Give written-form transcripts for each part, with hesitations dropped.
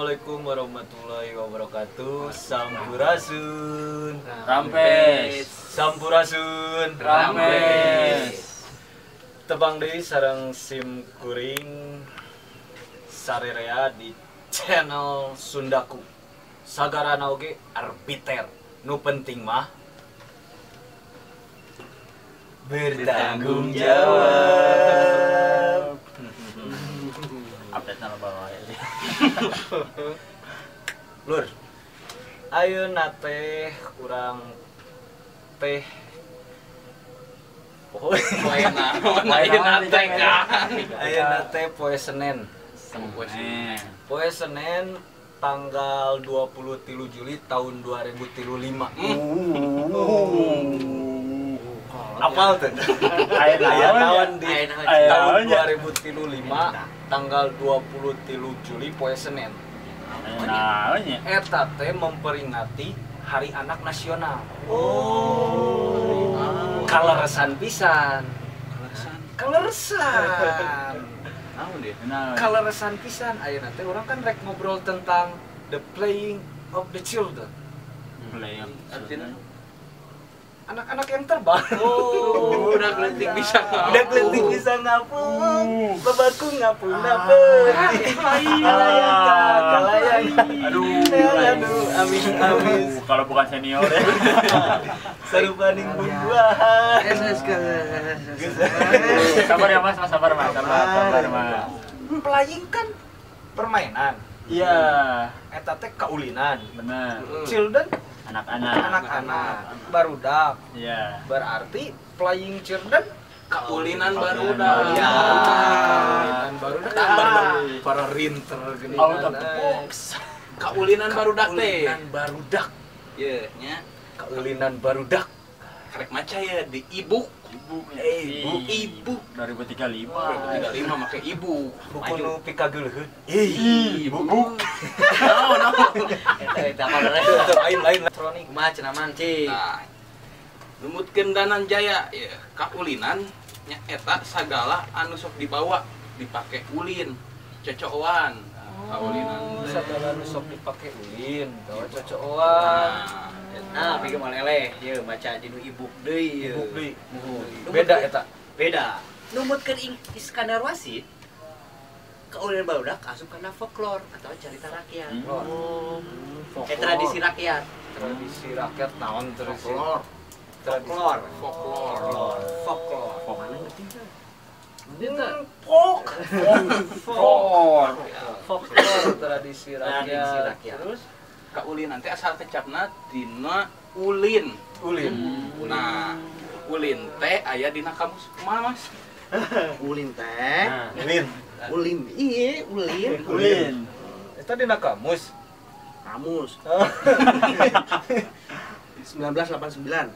Assalamualaikum warahmatullahi wabarakatuh. Sampurasun. Rampes. Sampurasun. Rampes. Tebang deui sareng sim kuring sarerea di channel Sundaku. Sagarana oge arbiter. Nu penting mah bertanggung jawab. Update na bawa ya. Lur, ayeuna teh urang teh poe Ayeuna teh kan. Ayeuna teh poe Senin. Poe Senin tanggal 23 Juli tahun 2035. Apal teh? Aya naon di tahun 2035 tanggal 23 Juli poe Senin. Eta teh memperingati Hari Anak Nasional. Oh. Kaleresan pisan. Kaleresan. Naon dia? Kaleresan pisan ayeuna teh urang kan rek ngobrol tentang the playing of the children. Playing. Artinya anak-anak yang terbang. Oh, udah geletik bisa ngapung. Udah geletik bisa ngapung. Babaku ngapung dapet. Kalayang, kalayang. Aduh, aduh, amin, amin. Kalau bukan senior ya. Sarupaning buah. Sabar ya Mas, sabar Mas, sabar Mas. Playing kan permainan. Iya. Eta teh kaulinan. Benar. Children anak-anak. Anak-anak barudak. Iya. Berarti playing children kaulinan barudak. Iya. Kaulinan barudak. Para rinter gini. Out of the box. Kaulinan barudak teh. Kaulinan barudak. Iya, nya. Kaulinan barudak. Karek maca ya di e-book. E-book. E-book 2035. 2035 make e-book. Buku nu pikageuleuheun. E-book. Naon naon. Eta eta lain-lain elektronik kumaha cenah mancing. Nah, numutkeun Danan Jaya ya, kaulinan nya eta sagala anu sok dibawa dipake ulin, cocoan. Kaulinan sagala anu sok dipake ulin, cocoan. Nah, pikir mal eleh, ye maca dinu e-book deui ye. E-book deui. Beda eta. Beda. Numutkeun Iskandar Wasit, kaulinan barudak asup kana folklore atau cerita rakyat. Oh. Tradisi rakyat. Tradisi rakyat naon terus? Folklore. Folklore. Folklore. Folklore. Mana ngerti teh? Folk. Folklore. Folklore tradisi rakyat. Terus kaulinan teh asal kecapna dina ulin. Ulin. Nah, ulin teh aya dina kamus kumaha, Mas? Ulin teh. Ulin. Ulin. Iya, ulin. Ulin. Eta dina kamus. Kamus. 1989.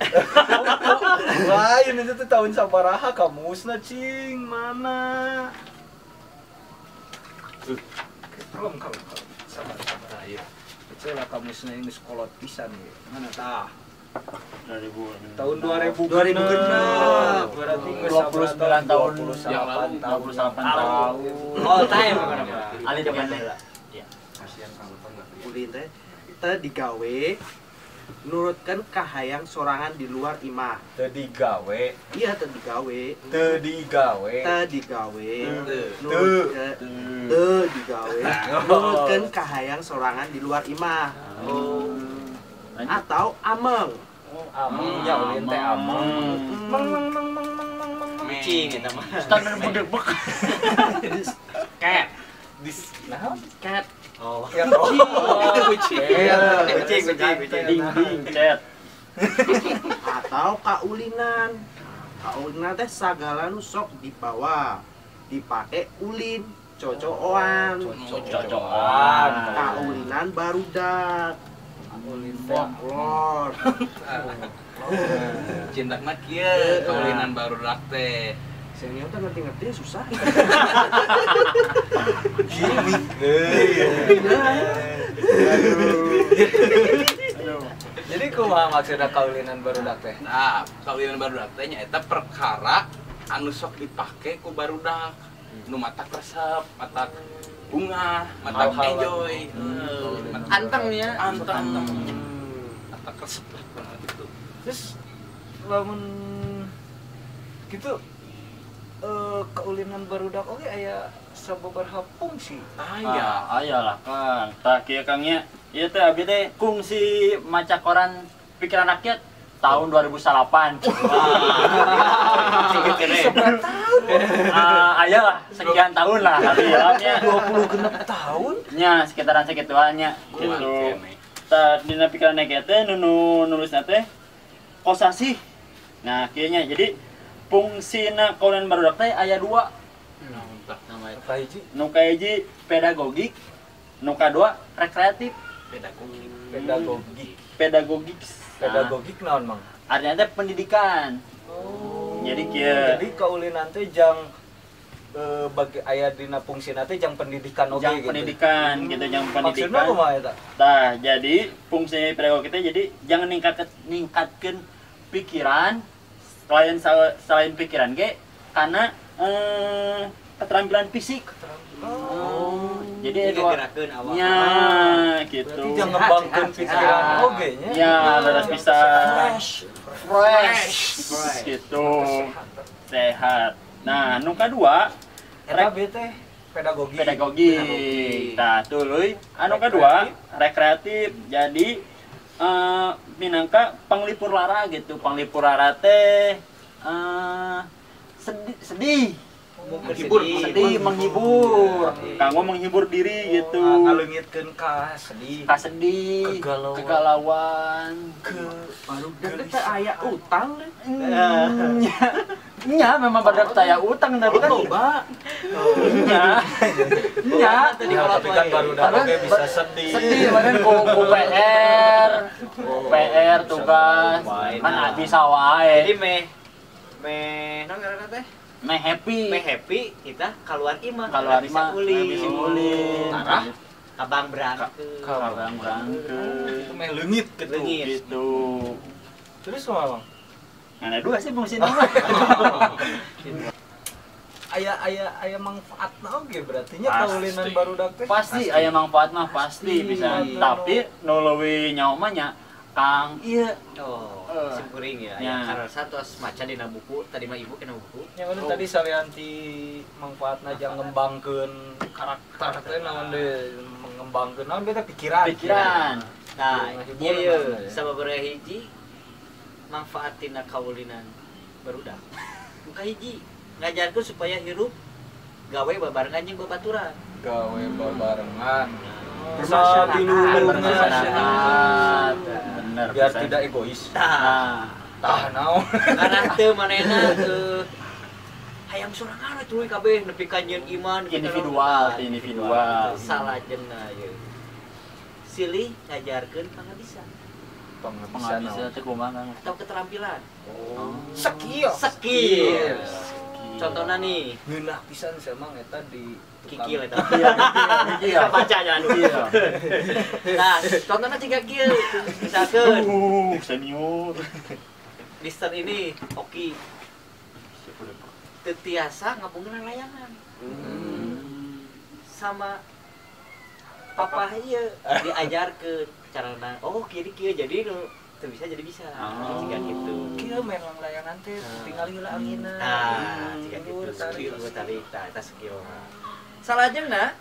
Wah, ini tuh tahun sabaraha kamusna cing, mana? Kalem, kalem, kalem. Sabar, sabar. Iya. Lah kamusna ini sekolah pisan ya. Mana tah? 2000. Tahun 2000. 2006. Berarti 29 tahun yang lalu, 28 tahun. All time pokoknya. Ali zaman heula. Iya. Kasihan Kang Uton. Ulin teh teu digawe nurutkeun kahayang sorangan di luar imah. Teu digawe. Iya, teu digawe. Teu digawe. Teu digawe. Teu digawe. Nurutkeun kahayang sorangan di luar imah. Oh. Atau ameng. Oh, ameng ya ulin teh ameng. Meng meng meng meng meng meng meng. Kucing eta mah. Standar budek-bek. Cat. Dis naon? Cat. Oh. Kucing. Kucing, kucing, kucing. Ding ding chat. Atau kaulinan. Kaulinan teh sagala nu sok dibawa, dipake ulin, cocoan. Cocoan. Kaulinan barudak. Ulin teh folklore. Cindakna kieu kaulinan barudak teh. Senior teh ngerti-ngerti susah. Gimik. Jadi kumaha maksudna kaulinan barudak teh? Nah, kaulinan barudak teh nyaeta perkara anu sok dipake ku barudak. Nu matak resep, matak Bunga, mata enjoy. Antengnya, anteng. Mata resep lah gitu. Terus lamun gitu kaulinan barudak oge aya sababaraha fungsi. Aya, aya lah Kang. Tah kieu Kang nya, ieu teh abdi teh kungsi maca koran Pikiran Rakyat tahun 2008. Seberapa tahun? Aya lah, sekian tahun lah abdi nya. 26 tahun? Nya, sekitaran segituan nya gitu. Tah dina Pikiran Rakyat teh nu nulisna teh kosasih. Nah, kieu nya jadi fungsina kaulinan barudak teh aya dua. Nu kahiji pedagogik, nu kadua rekreatif. Pedagogik. Pedagogik. Pedagogik naon, Mang? Artinya teh pendidikan. Oh. Jadi kieu. Jadi kaulinan teh jang bagi aya dina fungsina teh jang pendidikan oge jang gitu. Pendidikan gitu, jang pendidikan. Maksudna kumaha eta? Tah, jadi fungsi pedagogik teh jadi jangan ningkatkeun pikiran selain pikiran ge karena keterampilan fisik. Oh. Jadi ngagerakeun awak. Nya gitu. Berarti jangan ngembangkeun pikiran oge nya. Ya, leres pisan. Fresh. Gitu. Sehat. Nah, nu kadua eta teh pedagogi. Pedagogi. Tah, tuluy anu kadua rekreatif. Jadi minangka panglipur lara gitu. Panglipur lara teh sedih. Menghibur, sedih, menghibur. Kanggo menghibur diri gitu. Ngaleungitkeun ka sedih. Ka sedih, kegalauan, ke baru teh aya utang deh. Nya, memang barudak teh aya utang tapi kan loba. Nya. Nya, tadi kalau tapi kan barudak oge bisa sedih. Sedih kemarin ku PR, tugas. Kan bisa wae. Jadi meh naon ngaranna teh? Meh happy kita keluar imah, bisa ulin. Tarah kabang berangkeun. Itu meh leungit gitu. Terus kumaha, Bang? Mana dua sih fungsi mah. Aya manfaatna oge berarti nya kaulinan barudak teh. Pasti aya manfaat mah pasti bisa. Tapi nu leuwih nyaho mah nya Kang ieu. Oh, sim kuring ya. Ya karena satu maca dina buku, tadi mah ibu kena buku. Nya kan tadi salianti manfaatna jang ngembangkeun karakter teh naon deui mengembangkeun naon teh pikiran. Pikiran. Nah, ieu sababaraha hiji manfaat tina kaulinan barudak. Nu kahiji ngajarkeun supaya hirup gawe babarengan jeung babaturan. Gawe babarengan. Bermasyarakat. Bener, biar tidak egois. Tah, naon. Karena teu manehna hayang sorangan we tuluy kabeh nepi ka nyieun iman individual. Salajengna ieu. Silih ngajarkeun pangabisa. Pangabisa teh kumaha Kang? Atau keterampilan. Oh. Skill. Contohna nih, ngeunah pisan sia mang eta di kikil eta. Iya, baca nya anu. Nah, contohna jiga kieu, misalkeun senior. Mister ini Oki. Teu tiasa ngabungeun layangan. Sama papa ieu diajarkeun carana. Oh, kieu kieu jadi nu teu bisa jadi bisa. Jiga kitu. Kieu main layangan teh tinggal heula anginna. Nah, jiga kitu skill tarik tah eta skill. Salajengna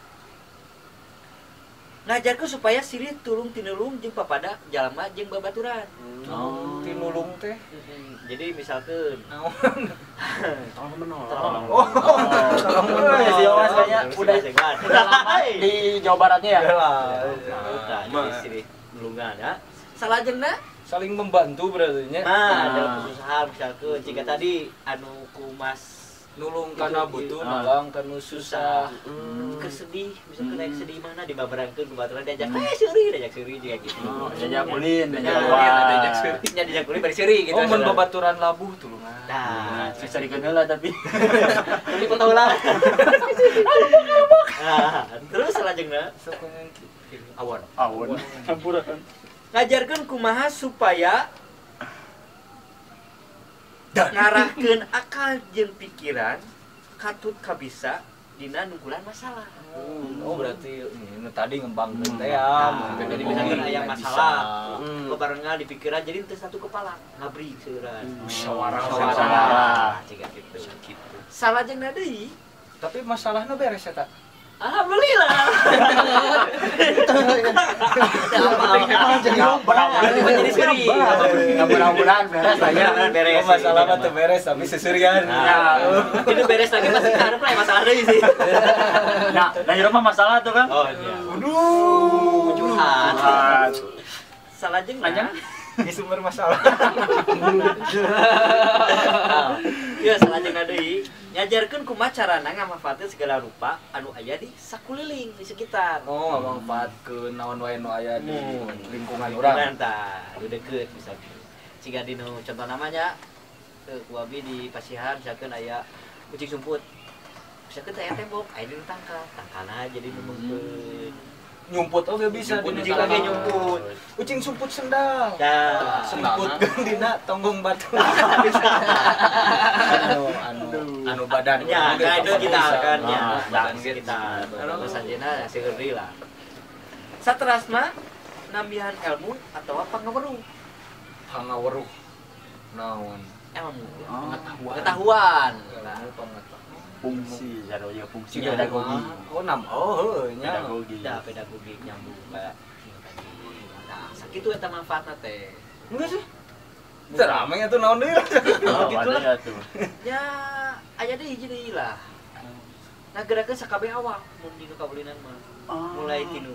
ngajarkeun supaya silih tulung tinulung jeung papada jalma jeung babaturan. Oh, tinulung teh. Jadi misalkeun naon? Tolong menolong. Oh, tolong menolong. Si Yowas kayaknya udah lama di Jawa Baratnya ya. Udah, jadi silih nulungan ya. Salajengna saling membantu berarti nya. Nah, dalam kesusahan misalkeun jika tadi anu ku Mas nulung kana butuh, nolong kana susah. Kesedih, misalkan naik sedih mana dibabarangkeun ku baturan diajak, "Eh, seuri," diajak seuri juga gitu. Oh, diajak ulin, diajak seuri. Nya diajak ulin bari seuri gitu. Oh, mun babaturan labuh tulungan. Nah, susah dikeun heula tapi. Tapi foto heula. Nah, terus salajengna awon. Awon. Campurakan. Ngajarkeun kumaha supaya ngarahkeun akal jeung pikiran katut kabisa dina nunggulan masalah. Oh berarti ini tadi ngembangkeun teh ya. Jadi misalkan aya masalah, bebarengan di pikiran jadi teu satu kepala, ngabrik seueuran. Musyawarah. Ciga kitu. Salajengna deui, tapi masalahna beres eta. Alhamdulillah. Jadi seri. Mudah-mudahan beres aja. Beres. Masalah mah teu beres tapi seserian. Itu beres lagi pasti karep lah masalah deui sih. Nah, dari rumah masalah tuh kan. Oh iya. Aduh. Curhat. Salajengna di sumber masalah. Ya salajengna deui nyajarkeun kumaha carana ngamanfaatkeun segala rupa anu aya di sakuliling di sekitar. Oh, ngamanfaatkeun naon wae nu aya di lingkungan urang. Tah, nu deukeut misalkan. Ciga dinu contoh namanya ku abi di pasihan misalkan aya kucing sumput. Misalkan aya tembok, aya dinu tangkal, tangkalna jadi nu meungpeut. Nyumput oge bisa di lagi nyumput. Ucing sumput sendal. Ya, semput dina tonggong batu. Anu badan. Ya, kan itu kita kan ya. Badan kita. Terus anjeunna seueur lah. Saterasna nambihan ilmu atawa pangaweruh. Pangaweruh. Naon? Ilmu. Pengetahuan. Ilmu pengetahuan. Fungsi, ya fungsi pedagogi. Oh, nam, oh, heuh nya. Pedagogi. Da pedagogi nyambung ka tadi. Nah, sakitu eta manfaatna teh. Enggak sih. Teu rame atuh naon deui. Oh, gitu lah. Ya, aya deui hiji deui lah. Nah, gerakeun sakabeh awak mun dinu kaulinan mah. Mulai tinu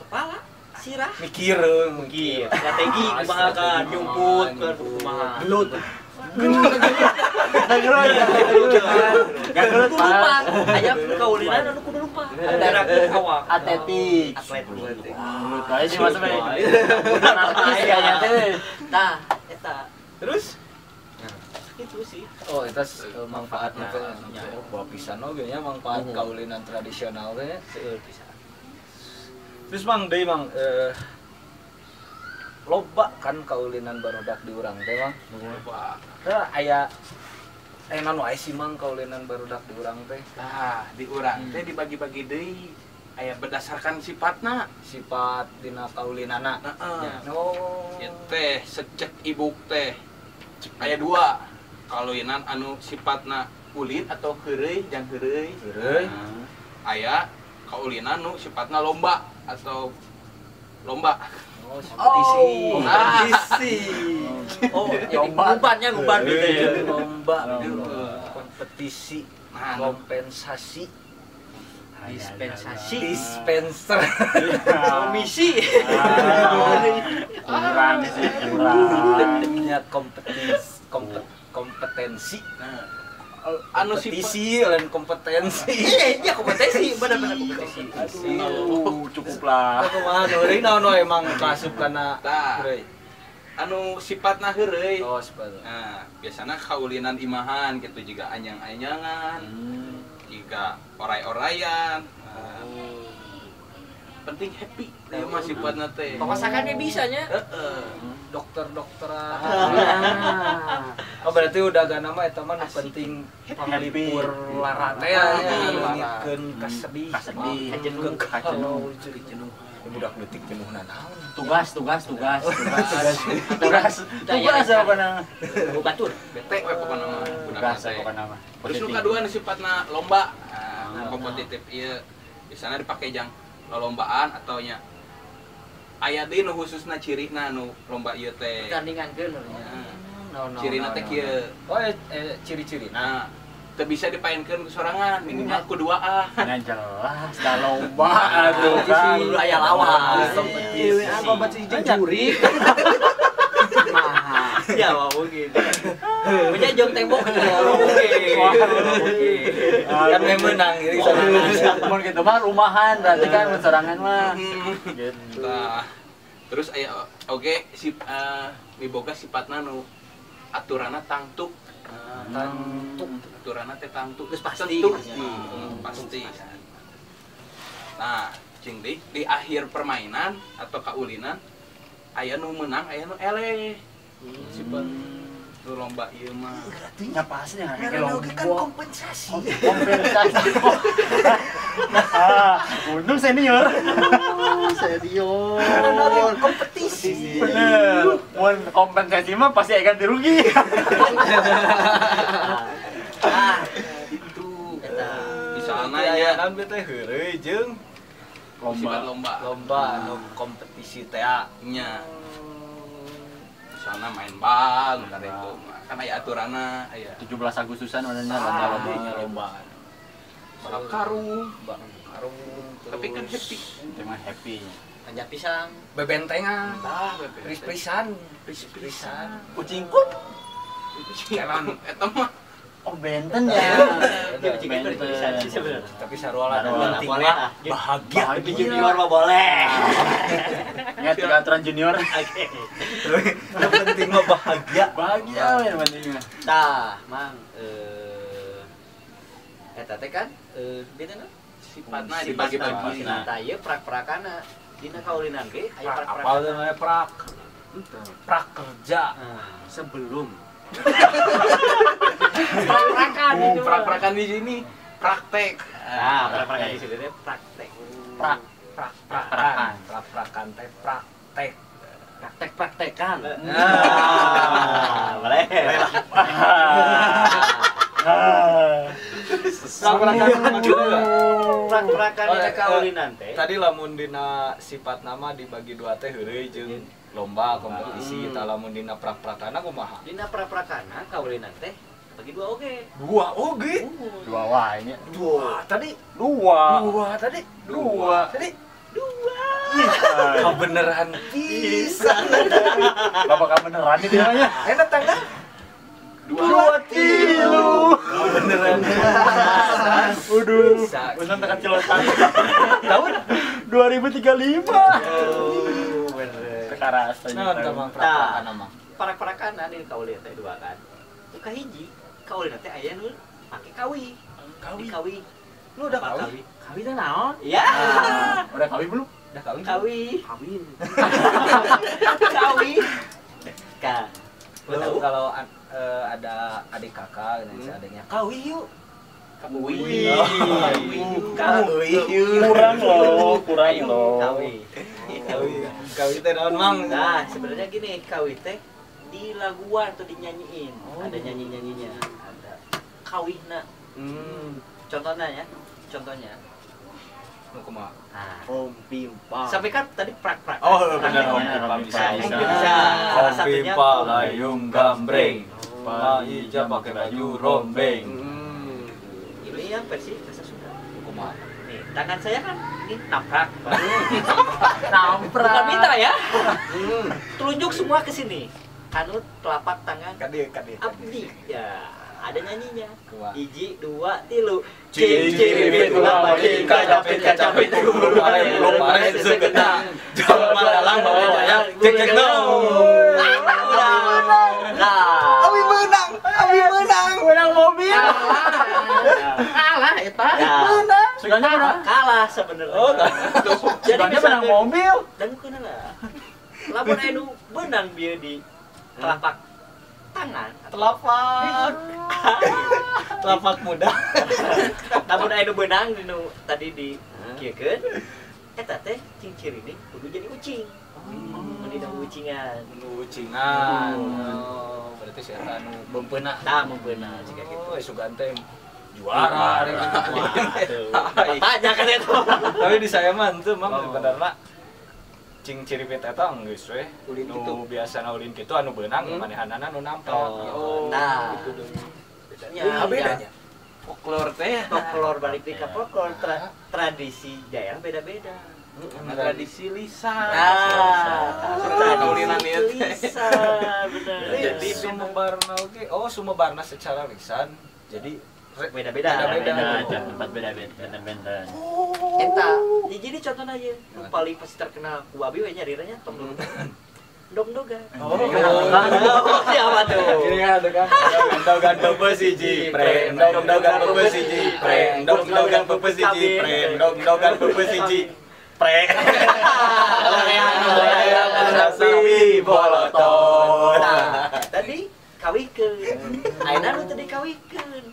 kepala, sirah, mikir, strategi kumaha kan, nyumput kan kumaha. Gelut. Kudu lupa, aya kaulinan anu kudu lupa. Gerakeun awak. Atletik. Atletik. Menurut aja sih masuk anarkis kayaknya teh. Tah, eta. Terus? Itu sih. Oh, eta manfaatna teh. Oh, pisan oge nya manfaat kaulinan tradisional teh. Seueur pisan. Terus Mang deui Mang loba kan kaulinan barudak di urang teh Mang. Loba. Tah aya naon wae sih Mang kaulinan barudak di urang teh? Tah, di urang teh dibagi-bagi deui aya berdasarkan sifatna. Sifat dina kaulinana. Heeh. Oh. Ieu teh secek ibuk teh. Aya dua. Kaulinan anu sifatna ulin atau heureuy jang heureuy. Heureuy. Aya kaulinan nu sifatna lomba atau lomba. Oh, kompetisi. Kompetisi. Oh, ngumpannya ngumpan gitu ya. Lomba, kompetisi, kompensasi, dispensasi, dispenser, komisi. Kurang sih, kurang. Ya kompetisi, kompetensi. Anu kompetisi lain kompetensi. Iya, iya kompetisi, benar-benar kompetisi. Aduh, cukuplah. Kumaha heureuy naon emang kasup kana heureuy. Anu sifatna heureuy. Oh, sifatna. Nah, biasana kaulinan imahan gitu juga anyang-anyangan. Juga orai-oraian. Penting happy. Ieu mah sifatna teh. Papasakannya bisa nya. Heeh. Dokter-dokteran. Oh, berarti udah gak nama eta mah nu penting panglipur lara teh ya, leungitkeun kasedih, kajenuh, kajenuh. Budak leutik jenuhna naon? Tugas apa nama? Batur. Bete we pokona mah. Tugas pokona mah. Terus nu kadua nu sifatna lomba. Kompetitif ieu biasana dipake jang lolombaan atau nya aya deui nu khususna cirina nu lomba ieu teh. Pertandingankeun nya. Cirina teh kieu. Oh, ciri-cirina. Nah, teu bisa dipaenkeun ku sorangan, minimal ku duaan. Nah, jelas da lomba atuh kan. Kudu aya lawan. Kompetisi. Kompetisi jeung juri. Maha. Ya mah mungkin. Punya jong tembok ya mungkin. Kan menang gitu sorangan. Mun kitu mah rumahan berarti kan mun sorangan mah. Gitu. Nah, terus aya oge si miboga sifatna nu aturanna tangtu. Tangtu. Aturanna teh tangtu. Geus pasti. Pasti. Nah, cing deui di akhir permainan atau kaulinan aya nu menang, aya nu eleh. Sifat nu Gitu lomba ieu mah. Nya pasti yang Karena oge kan kompensasi. Kompensasi. Nah, untung senior. Senior. Karena kompetisi. Bener. Mun kompensasi mah pasti akan dirugi. Ah, itu. Eta. Misalna ya naon teh heureuy jeung lomba. Lomba anu kompetisi teh nya. Misalna main bal nu itu mah. Kan aya aturanna aya. 17 Agustusan warnanya lomba. Balap karung, karung. Tapi kan happy. Itu mah happy. Panjat pisang, bebentengan, tah pris-prisan, pris-prisan. Kucing kup. Jalan eta mah. Oh benten ya. Benten. Tapi sarua lah penting mah bahagia. Lebih junior mah boleh. Ingat tiga aturan junior. Oke. Yang penting mah bahagia. Bahagia yang penting mah. Tah, Mang eta teh kan beda sifatna dibagi-bagi. Tah ieu prak-prakana dina kaulinan ge aya prak-prakana. Apa namanya prak? Prak kerja sebelum prak-prakan itu. Prak-prakan di sini praktek. Nah, prak-prakan di sini teh praktek. Prak-prakan. Prak-prakan teh praktek. Praktek-praktekan. Nah, boleh. Prak-prakan dina kaulinan teh. Tadi lamun dina sifat nama dibagi dua teh heureuy jeung lomba kompetisi, tah lamun dina prak-prakana kumaha? Dina prak-prakana kaulinan teh bagi dua oge. Dua oge? Dua wae nya. Dua tadi. Dua. Dua tadi. Dua. Tadi. Dua. Kebeneran pisan. Bapak kebeneran itu namanya. Enak tanggal. 2 kilo. Beneran. Waduh. Untung tekan kilosan. Tahun 2035. Oh, bener. Tekarasa. Nah, emang prak-prakana mah. Prak-prakana di kaulinan teh dua kan. Nu kahiji, kaulinan teh aya nu make kawi. Kawi. Kawi. Lu udah kawi? Kawi teh naon? Iya. Udah kawi belum? Udah kawin. Kawi. Kawin. Kawi. Ka. Lu kalau ada adik kakak dan si adiknya kawi yuk. Kawi. Kawi. Kurang loh, kurang loh. Kawi. Kawi. Kawi teh naon, Mang? Nah, sebenarnya gini, kawi teh di laguan atau dinyanyiin. Ada nyanyi-nyanyinya, ada kawihna. Contohnya ya, contohnya. Nu kumaha? Nah. Om Pimpa. Sampai kan tadi prak-prak. Oh, benar Om Pimpa bisa. Bisa. Om Pimpa layung gambreng. Pak Ija pakai baju rombeng. Ini yang versi bahasa Sunda. Kumaha? Nih, tangan saya kan ini naprak. Naprak. Bukan minta ya. Telunjuk semua ke sini. Anu telapak tangan. Kade, kade. Abdi. Ya, ada nyanyinya. 1, 2, 3. Cing cing lapa cing kacapit kacapit bulu pare bulu pare segenang. Jawa madalang bawa jaya cek cek dong. Nah. Abi menang, abi menang. Menang mobil. Kalah eta. Menang. Suganya menang. Kalah sebenarnya. Oh, jadi menang mobil. Dan bukan lah. Lamun anu benang bieu di telapak tangan. Telapak. Telapak muda. Lamun anu benang dinu tadi di kieukeun eta teh cing cirine kudu jadi ucing. Mun dina ucingan. Nu ucingan. Oh, berarti si eta anu beumpeunah. Tah beumpeunah siga kitu. Oh, sugan teh juara ari kitu. Tanya kan eta. Tapi di saya mah henteu Mang sebenarnya cing ciripit eta geus we. Nu biasana ulin kitu anu beunang manehanana nu nampak. Oh, nah. Gitu deui. Ya, bedanya. Folklore teh. Folklore balik deui ka folklore, tradisi daerah beda-beda. Karena tradisi lisan. Nah, kaulinan ieu teh. Lisan, bener. Jadi sumebarna oge, oh sumebarna secara lisan. Jadi beda-beda. Beda-beda, tempat beda-beda, benten-benten. Eta, jadi contohnya aja, nu paling pasti terkenal ku abi we nyariranya tong dog-dogan. Oh, siapa tuh? Ini kan tuh kan. Dog-dogan peupeus hiji, pre. Dog-dogan peupeus hiji, pre. Dog-dogan peupeus hiji, pre. Dog-dogan peupeus hiji, pre. Sapi bolotot. Nah, tadi Dikawikeun. Ayeuna nu teu dikawikeun.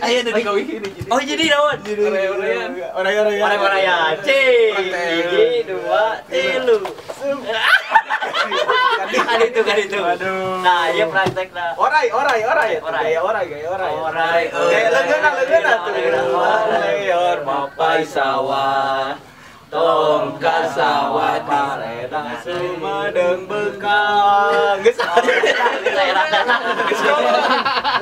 Aya nu dikawikeun hiji. Oh jadi naon? Oray-orayan. Oray-orayan. Oray-orayan. Cing. 1 2 3. Kan itu kan itu. Aduh. Nah, ieu praktekna. Oray, oray, oray. Gaya oray, gaya oray. Oray. Gaya leungeunna tuh. Oray, mapai sawah. Tong ka sawah paredang sumedeng bekal. Geus geus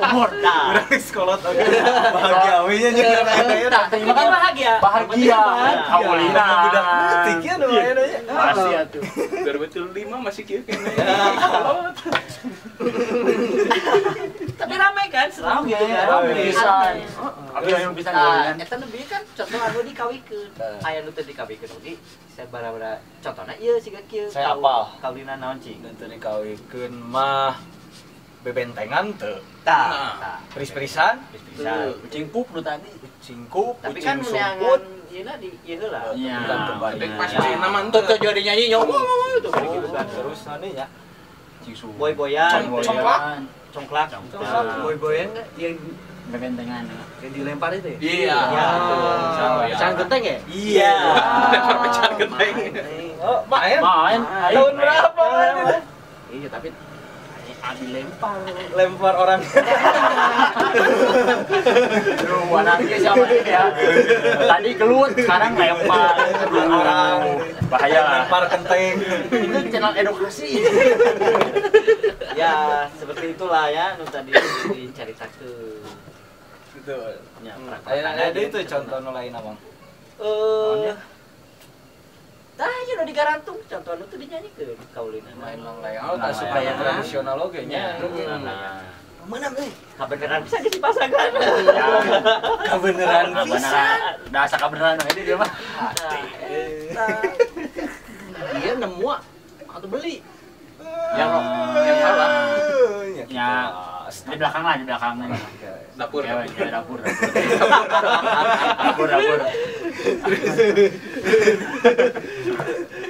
umur tah. Urang sekolah oge bahagia we nya jeung Tah, bahagia. Bahagia. Kaulina. Budak leutik ya nu aya nya. Masih atuh. 2005 masih kieu keneh. Tapi ramai kan? Rame, rame pisan. Abi aya pisan kaulinan. Eta nu bieu kan contoh anu dikawikeun. Aya nu teu dikawikeun oge. Sabaraha contohna ieu siga kieu. Saya apal. Kaulinan naon cing? Nu teu dikawikeun mah bebentengan teu. Tah. Peris-perisan, Peris-perisan. Kucing pup nu tadi. Kucing kup, tapi kan kucing sumput. Ieu di ieu heula. Iya. Tapi pas cina mah teu teu jadi nyanyi nya. Terus anu nya. Boy-boyan, congklak. Congklak. Boy-boyan yang bebentengan yang dilempar itu ya? Iya. Pecahan genteng ya? Iya. Lempar pecahan genteng. Oh, main. Main. Tahun berapa main? Iya, tapi Abi lempar. Lempar orang. Aduh, anaknya siapa nih ya? Tadi gelut, sekarang lempar orang. Bahaya. Lempar kenteng. Itu channel edukasi. Ya, seperti itulah ya nu tadi dicaritakeun. Betul. Ya, ada itu contoh nu lain abang. Tah, ieu nu digarantung contoh nu teu dinyanyikeun kaulina. Main langlayang tah supaya tradisional oge nya. Mana euy? Kabeneran bisa geus dipasangan. Kabeneran pisan. Da asa kabeneran we dia mah. Dia nemu atau beli. Yang yang salah. Ya, di belakang lah, di belakang. Dapur, dapur. Dapur, dapur.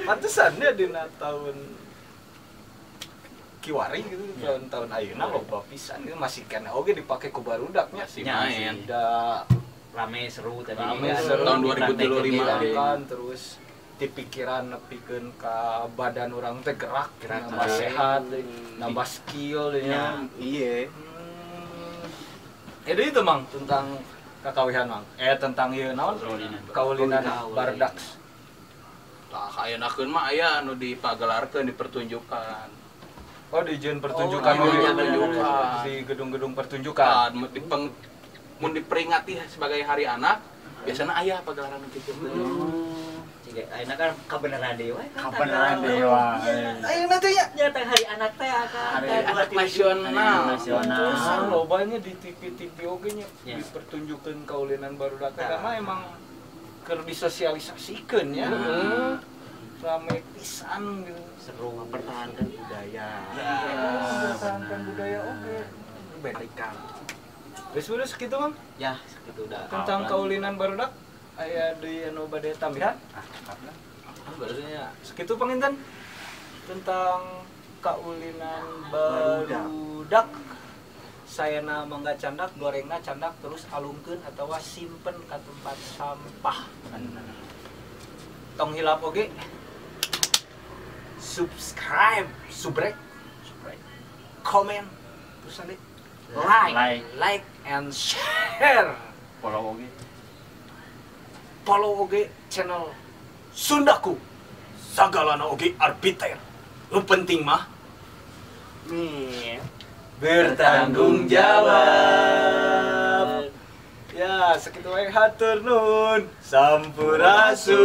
Pantesan dia dina tahun kiwari gitu, tahun-tahun ayeuna loba pisan gitu masih keneh oge dipake ku barudaknya. Masih main. Da rame seru tadi. Rame seru tahun 2025 kan terus di pikiran nepikeun ka badan orang teh gerak, nambah sehat, nambah skill nya. Iya. Itu itu Mang tentang kakawihan Mang. Tentang ieu naon? Kaulinan bardaks. Tah ayeuna mah aya anu dipagelarkeun dipertunjukan. Oh, dijieun pertunjukan di gedung-gedung pertunjukan. Mun diperingati sebagai hari anak, biasana aya pagelaran kitu. Ayeuna kan kabeneran dewa. Kabeneran dewa. Ayeuna teh nya nyata hari anak teh kan. Hari anak nasional. Nasional. Lobanya di TV-TV oge nya dipertunjukkeun kaulinan barudak karena emang keur disosialisasikeun ya. Rame pisan gitu. Seru mempertahankan budaya. Mempertahankan budaya oge. Berikan. Wis udah segitu, Mang? Ya, segitu udah. Tentang kaulinan barudak aya deui anu bade tambahan? Barunya segitu panginten tentang kaulinan barudak. Sayana mangga candak, gorengna candak terus alungkeun atawa simpen ka tempat sampah. Tong hilap oge subscribe, subrek, komen, terus nanti like and share. Follow oge. Follow oge channel Sundaku. Sagalana oge arbiter. Nu penting mah nih bertanggung jawab. Ya, sekitu wae hatur nuhun. Sampurasun.